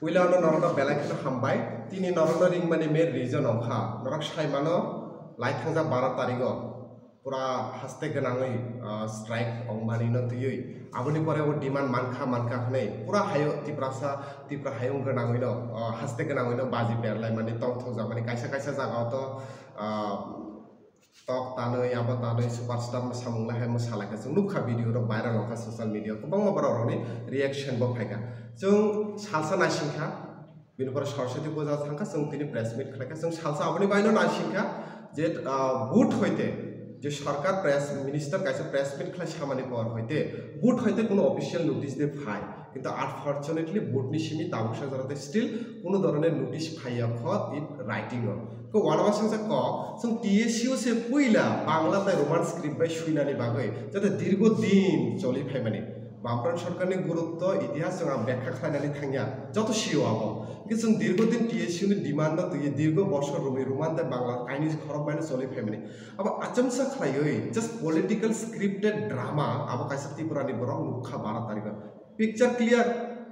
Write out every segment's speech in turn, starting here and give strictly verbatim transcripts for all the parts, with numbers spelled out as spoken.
Puila no norokno belai kheno hambai. Tini norokno ringmani main reason wngkha, norok sai mano, lai thangjak baro tarigo pura haste gwnangwi, ah, strike wngmani no twiwi. Aboni pore bo demand mankha mankha hwnwi pura hayo Tiprasa, Tipra hayung gwnangwi no, ah, haste gwnangwi no baji berlaimani tongthokjakmani kaisa kaisa jagao to, ah, tok tanwi, abo tanwi, superstar mwsamung lai hai mwsa lai kha. Chwng nukha video rok viral wngkha social media, kwbangma borok rokni reaction bo phaikha. Chwng salsa naisingkha, bini pore Saraswati puja thangkha, chwng tini press meet khlaikha. Chwng salsa aboni baino naisingkha je, ah, vote hoite je sarkar press minister kaisa press meet khlai samani por hoite vote hoite kuno official notice de phai. Kintu unfortunately, board ni simi tabuksa jora tei still kuno dhoroner notice phaiya kho in writing o. Ko wanama singsa kok, chwng T S U se puila Bangla tei Roman script bai suinani bagwi, jate dirgo din choli phaimani. Bamfront sarkarni gurutto itihas chwng ang bekha khlainani thangya, joto sio abo. Hwnkhe chwng dirgo din T S U ni demand no twiwi dirgo bosor romwi Roman tei Bangla kainwi khorok baino choli phaimani. Abo achomsa khlaiwi just political scripted drama abo kaisa Tripura ni borok nukha baro tarikh o. Picture clear,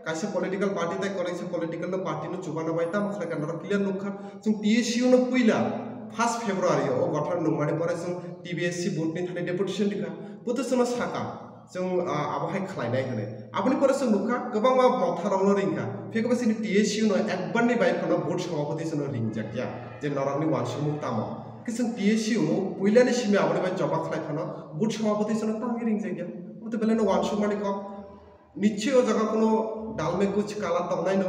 kaisa political party tei kwrwngsa political no party no chubana bai tamo khlai kha norok clear nukha. Chwng T S U no puila first February o, o gothar nungmani pore chwng T B S C board ni thani deputation rikha. Buto chwngno saka, chwng, ah, abo hai khlainai hwnwi. Aboni pore chwng nukha kwbangma motha rokno ringkha. Phiya khe chini T S U no ekbar ni bai phano board sabhapati chwngno ringjakya je norokni uansukmung tamo. Khe chwng T S U puilani simi aboni bai choba khlai phano board sabhapati chwngno tangwi ringjakya. Buto belai no uansukmani kok. Nichoi o jaga kuno dal mein kuch kala tongnai no.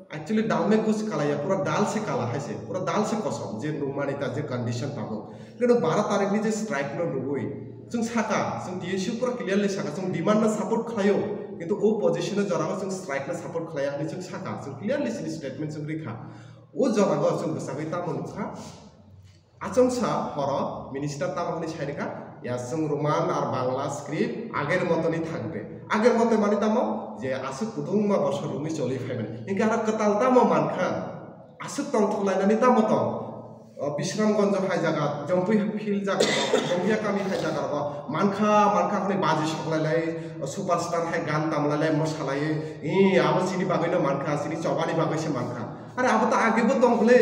Actually, dal mein kuch kala ya, pura dal se kala hai se, pura dal se kosom, je nungmani ta je condition tabuk. Kino baro tarikh ni je strike no nugui, chwng saka, chwng T S U pura clearly saka, chwng demand no support khlaio, kintu o position o jora o chwng strike no support khlaiya hinwi chwng saka, chwng clearly chini statement chwng rikha. O jora o chwng bwsagwi tamo nukha, Achomsa horo minister tamo hwnwi sai rwkha, ya chwng Roman ar Bangla script ager motoni thangbe. Ager mote mani tamo je aswk kwbangma bosor romwi choli phaimani. Hinkhe aro kwtal tamo mankha? Aswk tongthok lainani tamo tong? O, Bisramganj hai jaga, Jompui field jaga, Jompia kami hai jaga rogo mankha, mankha hwnwi baji soklai lai, superstar hai gan tamlai lai, mwsalai, i, abo chini bagwino mankha, chini chobani bagwi se mankha. Are abo to age bo tong bole,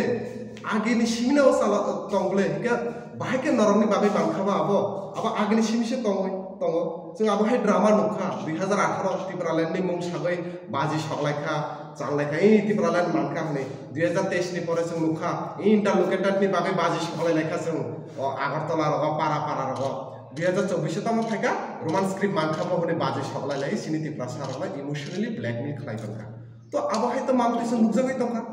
age ni simi no sala tong bole, hingke bahai ke norok ni bagwi mankha ba abo, abo age ni simi se tongwi tongo. Chwng abo hai drama nukha, dui hazar atharo Tipraland ni mung sagwi baji soklaikha, chanlaikha, i Tipraland mankha hwnwi. Dui hazar teis ni pore chwng nukha, i interlocuted ni bagwi baji soklailaikha chwng, o Agartala rogo, Para Para rogo. Dui hazar chobbish o tamo phaikha, Roman script mankha bo hwnwi baji soklailai, chini Tiprasa rokno emotionally blackmail khlai tongkha. To abo hai to mantri se nukjagwi tongkha,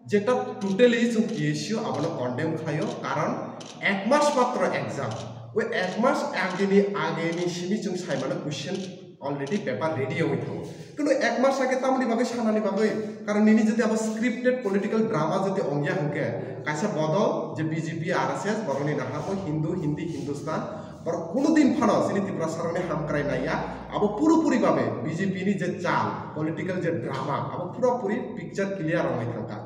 jeta totally chwng T S U abono condemn khlaio, karon ek mas matro exam, o ek mas agini, agini simi chwng saimano question already paper ready wngwi thango. Kunu ek mas age tamoni bagwi sanani bagwi, karon nini jodi abo scripted political drama jodi ongya hwnkhe, kaisa bodol je B J P, R S S, borokni naharbo Hindu, Hindi, Hindustan, borok kunu din phano chini Tiprasa rokni hamkrai naiya, abo purapuri babe B J P ni je chal, political je drama, abo purapuri picture clear wngwi thangkha.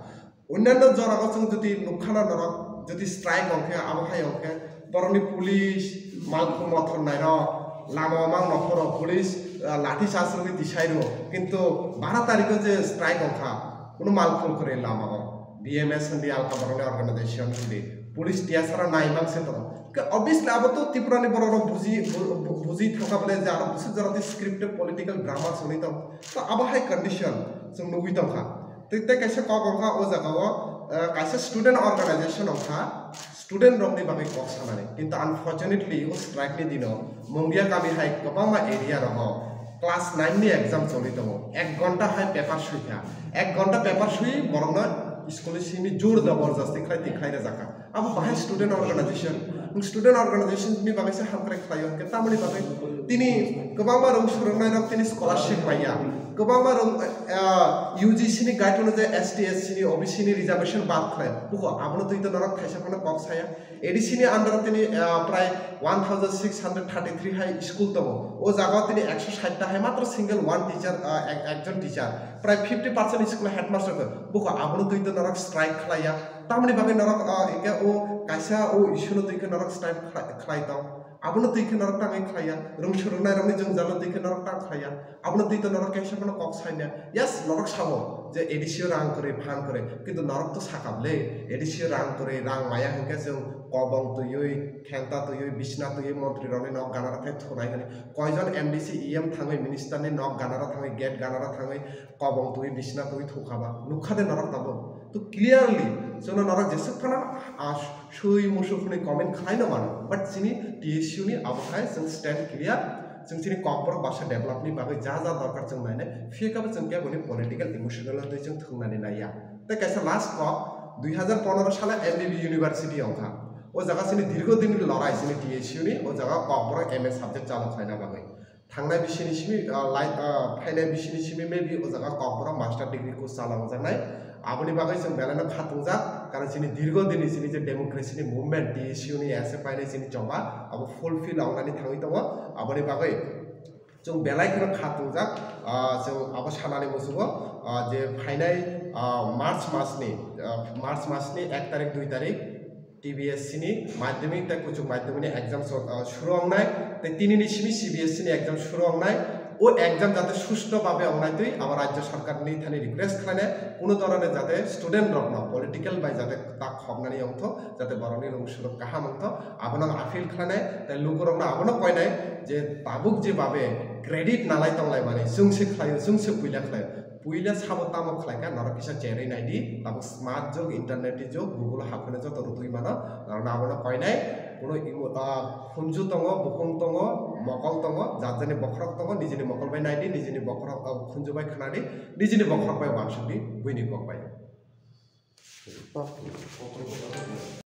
Onnanno jorao chwng jodi nukkhana norok jodi strike wngkhe, abo hai wngkhe, borokni police, malkhung mothor nairok, lama o mang nokhoro police, ah, lathi charge rwgwi tisai rwo, kintu bara tarikho je strike wngkha, kunu malkhung kwrwi lama o, B M S hwndi alka borokni organization hwndi, police tiyasara nai mang se tongo. Khe obviously abo to Tripura ni borok rok buji, bu-, bu-, buji thangkha bole je aro bwswk jora tei script tei political drama songwi tong. To abo hai condition chwng nugwi tongkha. Tei, tei kaisa kok wngkha o jaga o, eh, kaisa student organization wngkha, student rok ni bagwi kok sanani. Kintu unfortunately o strike ni dino Mungia kami hai kwbangma area rogo class nine ni exam choli tongo. Ek ghonta hai paper sui kha. Ek ghonta paper sui borokno school ni simi jor jabardasti khlai twi khlai rwjak kha. Abo bahai student organization, student organization ni bagwi se hamkrai khlaio, hwnkhe tamoni bagwi tini kwbangma rwng swrwngnairok tini scholarship manya, kwbangma rwng, ah, U G C ni guide hwnwi je S T, S C ni, O B C ni reservation bad khlai, buko abono twi to norok thaisa phano kok saya. A D C ni under o tini, ah, prai one thousand six hundred thirty three hai school tongo, o jaga o tini ekso sait ta hai matro single one teacher, ah, ek-, ekjon teacher, prai fifty percent school headmaster khe, buko abono twi to norok strike khlaiya. Tamoni bagwi norok, ah, hwnkhe o kaisa o issue no twi khe norok strike khlai, khlai tong. Abono twi khe norok tangwi khlaiya, rwng swrwngnairokni jwngjalo twi khe norok tang khlaiya, abono twi to norok kaisa phano kok saimya. Yes, norok sao je A D C o rang kwrwi, phan kwrwi, kintu norok to sakha bwle, A D C o rang kwrwi, rang maya hwnkhe chwng kobong twiwi, khenta twiwi, bisna twiwi montrirokni nok ganaro thai thunai hwnwi. Koijon M D C, E M thangwi, minister ni nok ganaro thangwi, gate ganaro thangwi, kobong twi, bisna twi thukha ba nukha de norok tabuk. To clearly chwngno norok jesuk phano, ah, sui musuk hwnwi comment khlaino mano, but chini T S U ni abo hai chwng stand clear. Chwng chini Kokborok basa develop ni bagwi ja ja dorkar chwng nainai, phiya khe bo chwng kebo ni political emotional twi chwng thwngnani naiya. Tei kaisa last kok, dui hazar pondro salo M B B University wngkha. O jaga chini dirgo din ni lorai chini T S U ni, o jaga Kokborok M A subject chalo khlaina bagwi. Thangnai bisini simi, ah, lai, ah, phainai bisini simi maybe o jaga Kokborok master degree course chalangjaknai. Aboni bagwi chwng belai no khatungjak, karon chini dirgo dini chini je democracy ni movement, T S U ni S F I ni chini choba, abo fulfill wngnani thangwi tongo. Aboni bagwi chwng belai kheno khatungjak, ah, chwng abo sanani muchungo, ah, je phainai, ah, March masni, ah, March masni ek tarik, dui tarik, T B S C ni madhyamik tei kuchuk madhyamik ni exam so-, ah, shuru wngnai, tei tini ni simi C B S C ni exam shuru wngnai. O exam jate susto babe wngnai twi abo rajya sarkar ni thani request khlainai, kuno dhoroner jate student rokno political bai jate ta khoknani wngthok, jate borokni rung surok kaham wngthok, abono ang appeal khlainai. Tei lukurokno abono koinai je tabuk je babe credit nalai tonglaimani, chwngse khlaio, chwngse puila khlaio. Puila sabo tamo khlaikha, norok kisa cherwi naidi, tabuk smart jug, internet ni jug, Google o haphaino joto rwtwi mano, norokno abono koinai. Kuno imo, ah, khunju tongo, bukhung tongo, mokol tongo, jat jani bokhorok tongo, nijini mokol bai naidi, nijini bokhorok, ah, khunju bai khnadi, nijini bokhorok bai uansukdi, buini kok bai.